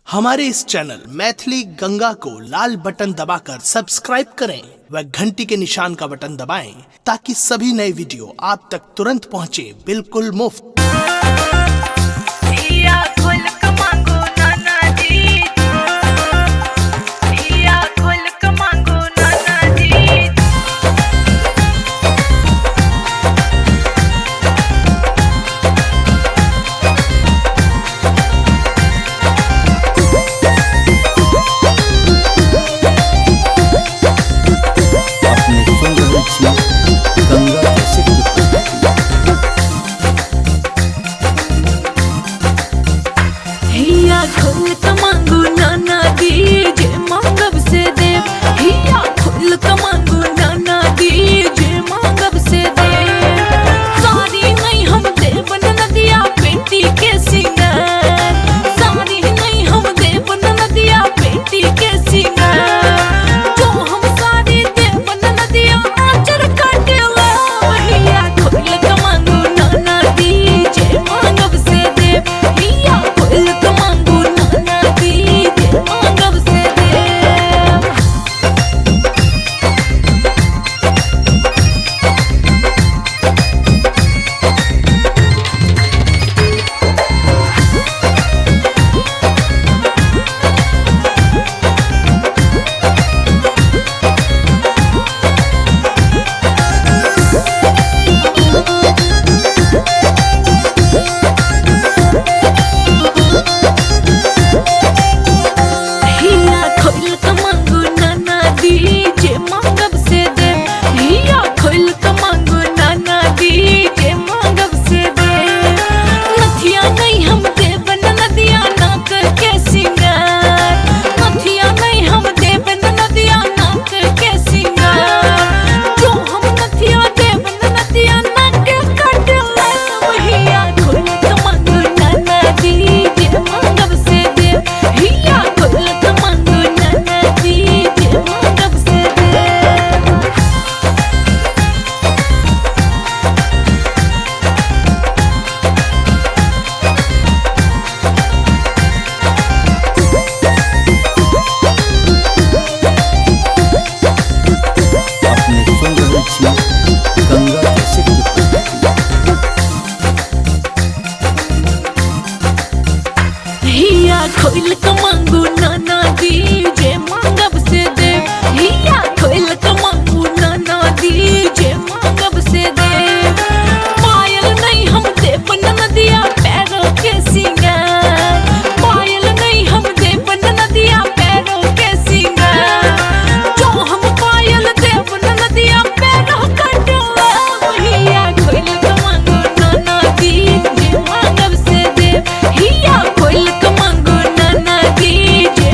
हमारे इस चैनल मैथिली गंगा को लाल बटन दबाकर सब्सक्राइब करें व घंटी के निशान का बटन दबाएं ताकि सभी नए वीडियो आप तक तुरंत पहुंचे बिल्कुल मुफ्त। हिया खोल के मांगो नाना जी, हिया खोल के मांगो नाना जी। अपने सुन रहल छी गंगा कैसेट के प्रस्तुति। हिया खोल के मांगो नाना दी, जे मांगब से देव। हिया खोल के मांगो नाना दी, जे मांगब से देव। सारी नहीं हम देव नदिया बेटी के सिंगार, सारी नहीं हम देव नदिया बेटी के सिंगार। जो हम सारी देव नदिया आचर काटेला। हिया खोल के मांगो नाना दी, जे मांगब से देव। हिया खोल के मांगो नाना दी, जे मांगब से देव। हिया खोल के मांगो नाना दी, जे मांगब से देव। हिया खोल के मांगो नाना दी, जे मांगब से देव। नथिया नहीं हम देव नदिया नाक के सिंगार, नथिया नहीं हम देव नदिया नाक के सिंगार। जो हम नथिया देव नदिया नाक काटला। हिया खोल के मांगो नाना दी, जे मांगब से देव। हिया खोल के मांगो नाना दी, जे मांगब से देव। अपने सुन रहल छी गंगा कैसेट के प्रस्तुति। हिया खोल के मांगो नाना दी, जे मांगब से देव। हिया खोल के मांगो नाना दी, जे मांगब से देव। पायल नहीं हम देव नदिया पैरों के सिंगार, पायल नहीं हम देव नदिया पैरों के सिंगार। जो हम पायल देव नदिया पैरों कटवा। हिया खोल के मांगो नाना दी, जे मांगब से देव। हिया खोल के मांगो नाना दी, जे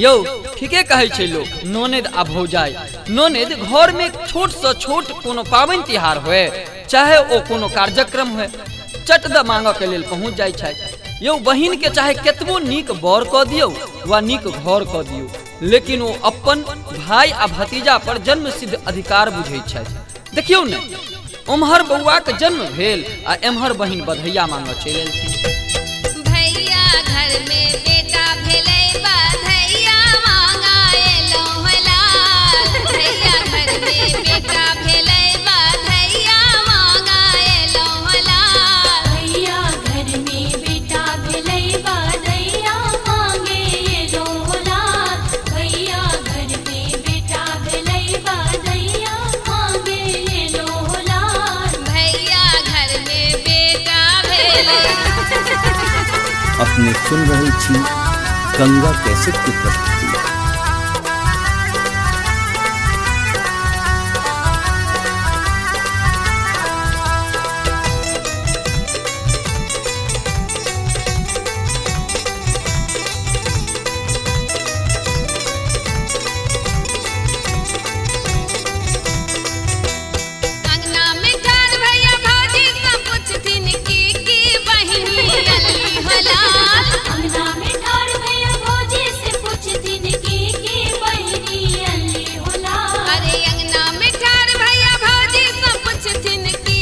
यौ ठीके कहै छै लोक, ननद आ भौजाइ। ननद घर में छोट से छोट कोनो पाबनि तिहार होए, चाहे ओ कोनो कार्यक्रम होए, चट द मांगऽ के लेल पहुँच जाइ छथि। यौ बहिन के चाहे केतबो नीक बर कऽ दियौ वा नीक घर कऽ दियौ, लेकिन ओ अपन भाई आ भतीजा पर जन्म सिद्ध अधिकार बुझै छथि। देखियौ ने, ओम्हर बौआ के जन्म भेल आ एम्हर बहिन बधैया मांगऽ चलि एलखिन। भैया घर में बेटा भेलै बधैया मांगा एलौं लाल। भैया घर में बेटा भेलै बधैया मांगा एलौं लाल। भैया घर में बेटा भेलै बधैया मांगे एलौं लाल। भैया घर में बेटा भेलै बधैया मांगे एलौं लाल। भैया घर में बेटा भेलै। अपने सुन रहल छी गंगा कैसेट की प्रस्तुति। अंगना में ठाढ़ भैया भौजी से पुछथिन की की बहिनी अल्ली हो लाल। अंगना में ठाढ़ भैया भौजी से पूछथिन की बहिनी अल्ली हो लाल। अरे अंगना में ठाढ़ भैया भौजी से पुछथिन की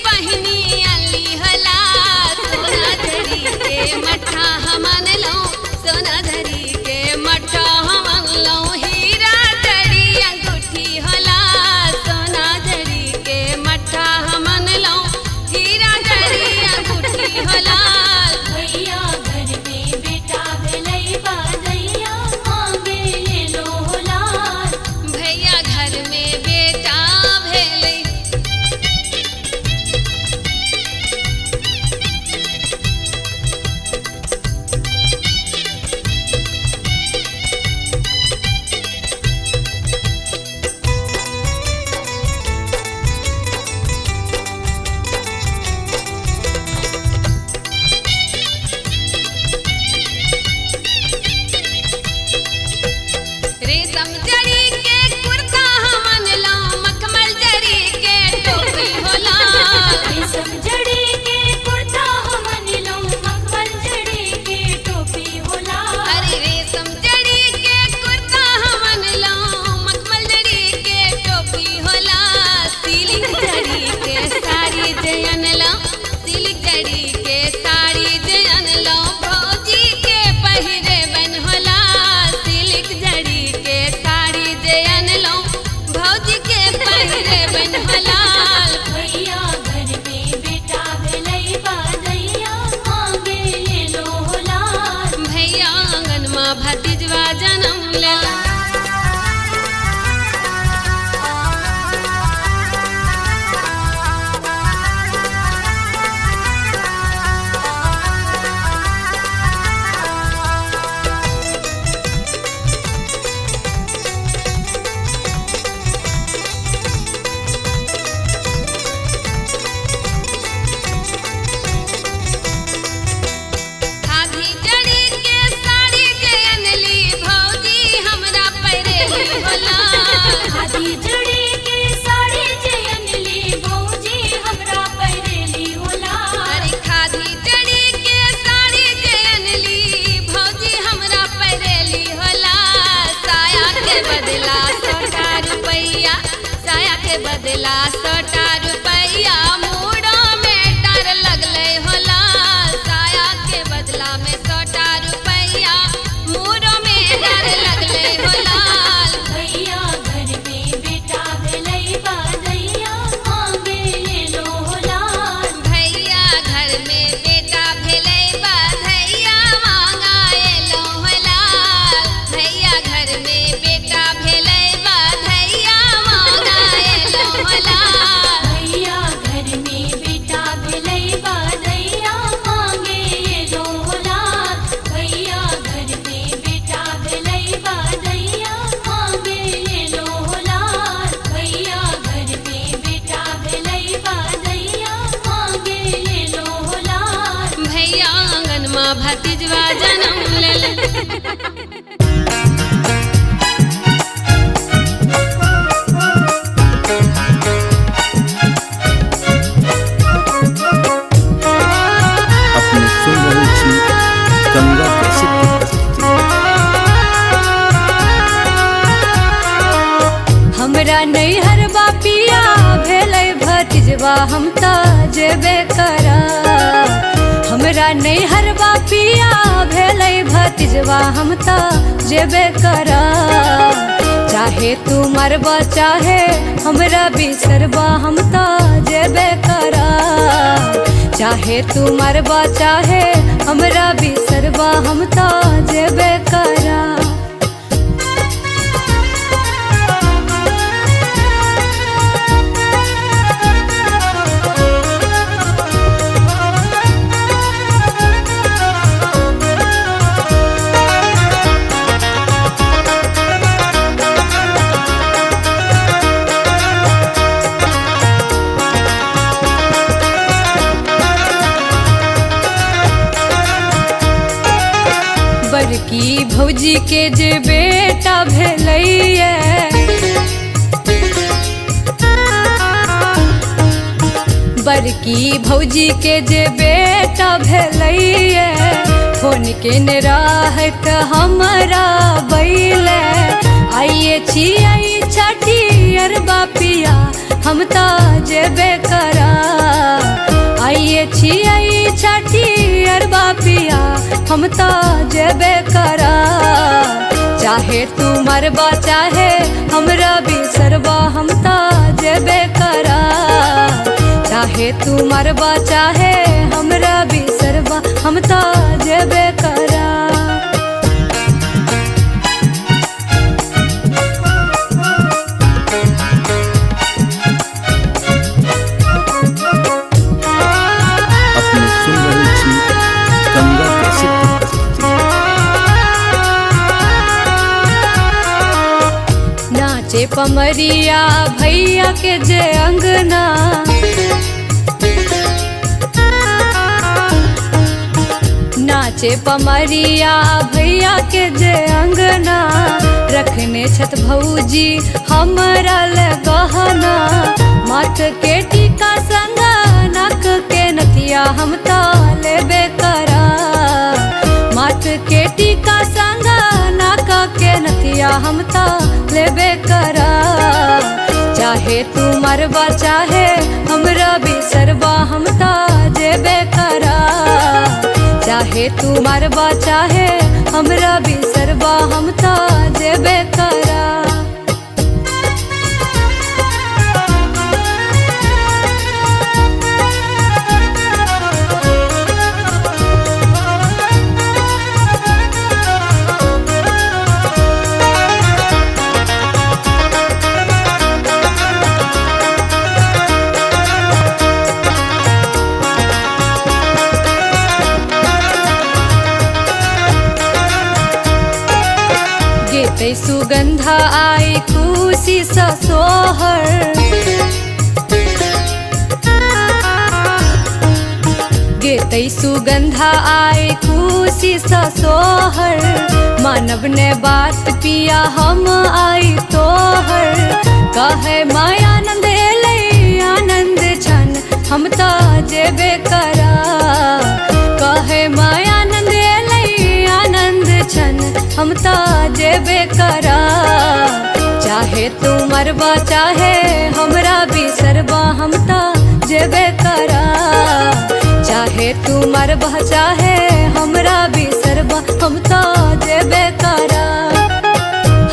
बहिनी अल्ली हो लाल। सोना धरी के मट्ठा हम अनलौं, सोना धरी के मट्ठा हम अनलौं, हीरा जड़ी अंगूठी हो लाल। सोना जड़ी के मट्ठा हम अनलौं, हीरा जड़ी अंगूठी हो लाल। भैया घर में बेटा भेलै बधैया मांगे एलौं लाल। भैया घर में बेटा भेलै। रेशम जड़ी के कुर्ता हम अनलौं, मखमल जड़ी के टोपी हो लाल। रेशम जड़ी के कुर्ता हम अनलौं, मखमल जड़ी के टोपी हो लाल। अरे रेशम जड़ी के कुर्ता हम अनलौं, मखमल जड़ी के टोपी हो लाल। सिल्क जड़ी के साड़ी जे अनलौं, सिल्क जड़ी के साड़ी जे अनलौं, भौजी के पहिरे बन हो लाल। सिल्क जड़ी के साड़ी जे अनलौं, भौजी के पहिरे बन हो लाल। भैया घर में बेटा भेलै बधैया मांगे एलौं लाल। भैया आंगन मा भतीजवा जन्म लेला। खादी जड़ी के साड़ी जे अनली, भौजी हमरा पहिरेली हो लाल। खादी जड़ी के साड़ी जे अनली, भौजी हमरा पहिरेली हो लाल। अरे खादी जड़ी के साड़ी जे अनली, भौजी हमरा पहिरेली हो लाल। साया के बदला 100 रुपैया, साया के बदला 100 रुपैया, मूड़ो में डर लगलै हो लाल। साया के बदला में 100 रुपैया, मूड़ो में डर लगलै हो लाल। भैया घर में बेटा भेलै बधैया मांगे एलौं लाल। भैया घर में बेटा भेलै बधैया मांगा एलौं लाल। भैया घर में बेटा भेलै बधैया मांगा एलौं लाल। हमरा नैहरबा पिया भेलै भतीजबा हम त जेबे करा। हमरा नैहरबा पिया भेलै भतीजबा हम त जेबे करा। चाहे तू मरबा चाहे हमरा बिसरबा हम त जेबे करा। चाहे तू मरबा चाहे हमरा बिसरबा हम त जेबे करा। बड़की भौजी के जे बेटा भेलैया, बड़की भौजी के जे बेटा भेलैया, फोन केने रहत हमरा बैले। आइए छियै छठी अरबा पिया हम त जेबे करा। आइए छियै छठी अरबा पिया हम त जेबे करा। चाहे तू मरबा चाहे हमरा बिसरबा हम त जेबे करा। चाहे तू मरबा चाहे हमरा बिसरबा हम त जेबे करा। अपने सुन रहल छी गंगा कैसेट के प्रस्तुति। नाचे पमरिया भैया के जे अंगना, नाचे पमरिया भैया के जे अंगना, रखने छत भौजी हमरा ले गहना। माथ के टीका संग नाक के नथिया हम त लेबे करा। माथ के टीका संग नाक के नथिया हम त लेबे करा। चाहे तू मरबा चाहे हमरा बिसरबा हम त जेबे करा। चाहे तू मरबा चाहे हमरा बिसरबा हम त जेबे करा। गेतै सुगंधा आई खुशी स सोहर, गेतै सुगंधा आई खुशी स सोहर, मानव ने बात पिया हम आई तोहर। कहे मायानंद एलै आनंद छन हम त जेबे करा। कहे मायानंद एलै आनंद छन हम त जेबे करा। चाहे तू मरबा चाहे हमरा बिसरबा हम त जेबे करा। चाहे तू मरबा चाहे हमरा बिसरबा हम त जेबे करा।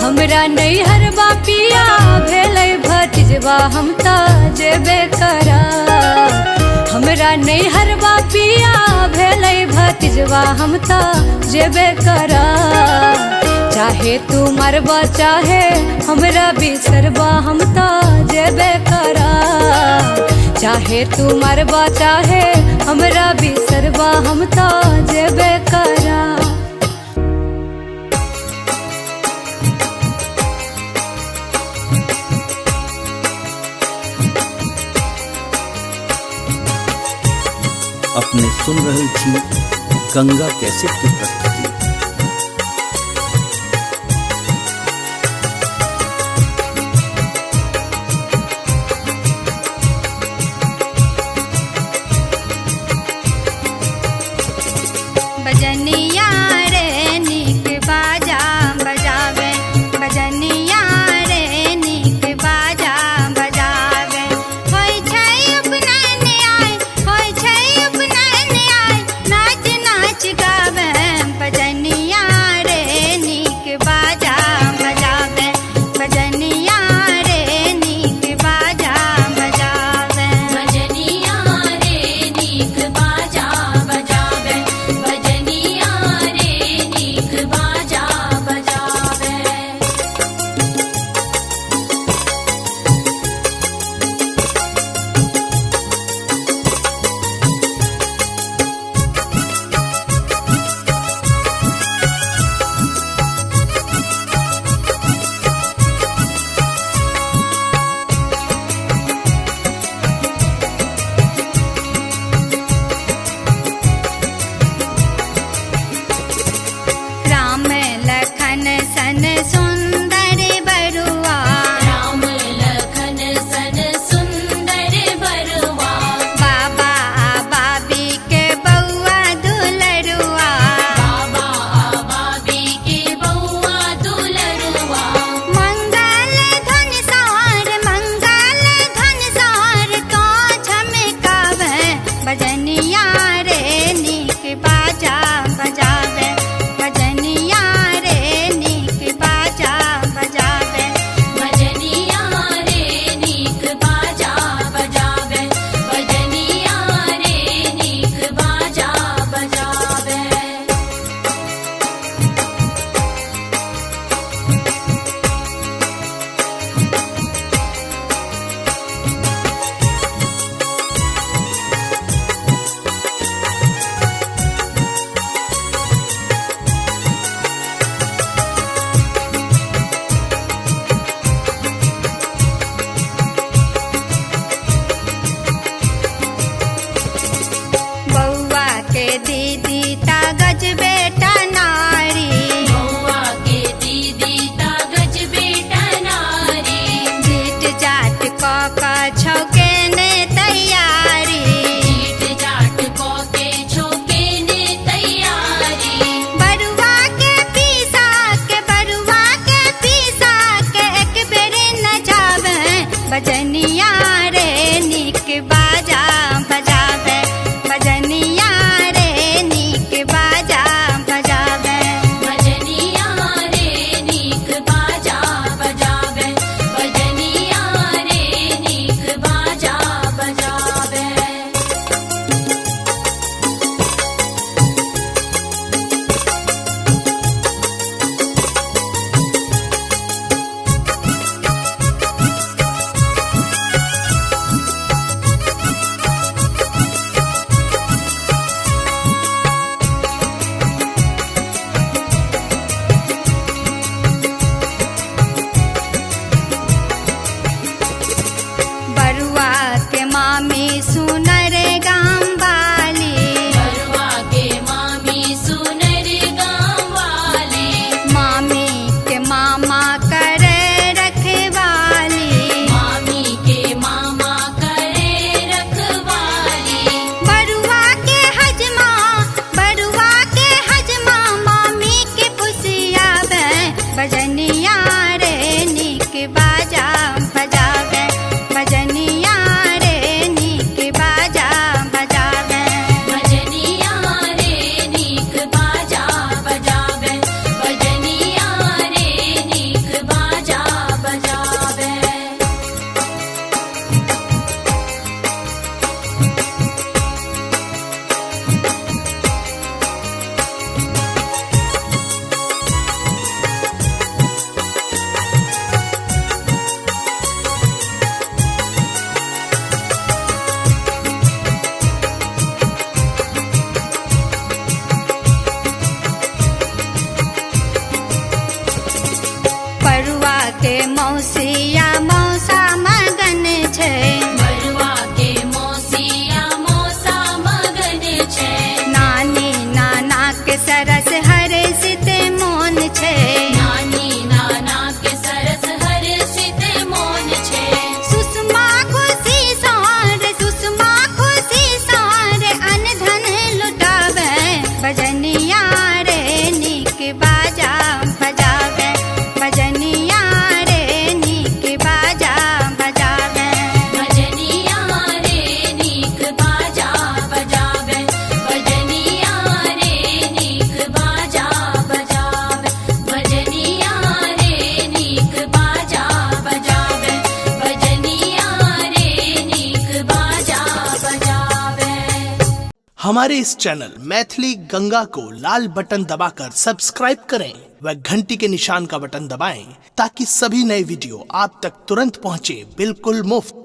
हमरा नैहरबा पिया भेलै भतीजबा हम त जेबे करा। हमरा नैहरबा पिया भेलै भतीजबा हम त जेबे करा। चाहे तू मरबा चाहे हमरा बिसरबा हम त जेबे करा। चाहे तू मरबा चाहे हमरा बिसरबा हम त जेबे करा। अपने सुन रहल छी गंगा कैसेट के प्रस्तुति। बजनिया रे नीक बाजा बजावे, बजनिया रे नीक बाजा। बजनिया रे नीक बाजा बजावे, बजनिया रे नीक बाजा बजावे। भजनिया रे नीक बाजा बजावे, भजनिया रे नीक बाजा बजावे। बरुआ के मामी सुनर गाम वाली, बरुआ के मामी सुनर गाँव वाली, मामी के मामा करे रखवाली। मामी के मामा करे रखवाली। बरुआ के हजमा, बरुआ के हजमा मामी के पुसियावे, बजनिया रे नीक बाजा बजावे, बजनिया रे नीक बाजा बजावे। भजनिया रे नीक बाजा बजावे, भजनिया रे नीक बाजा बजावे। परुआ के मौसिया मौसा मगन छै, बरुआ के मौसिया मौसा मगन छै, नानी नाना के सरस हरे सिते मोन छै। नानी नाना के सरस हर सित मोन छै। सुषमा खुशी सार, सुषमा खुशी सार अनधन लुटावे, बजनिया रे नीक बाजा बजावे, बजनिया रे नीक बाजा बजावे। भजनिया रे नीक बाजा बजावे, भजनिया रे नीक बाजा बजावे, भजनिया रे नीक बाजा बजावे, भजनिया रे नीक बाजा बजावे। हमारे इस चैनल मैथिली गंगा को लाल बटन दबाकर सब्सक्राइब करें व घंटी के निशान का बटन दबाएं ताकि सभी नए वीडियो आप तक तुरंत पहुंचे बिल्कुल मुफ्त।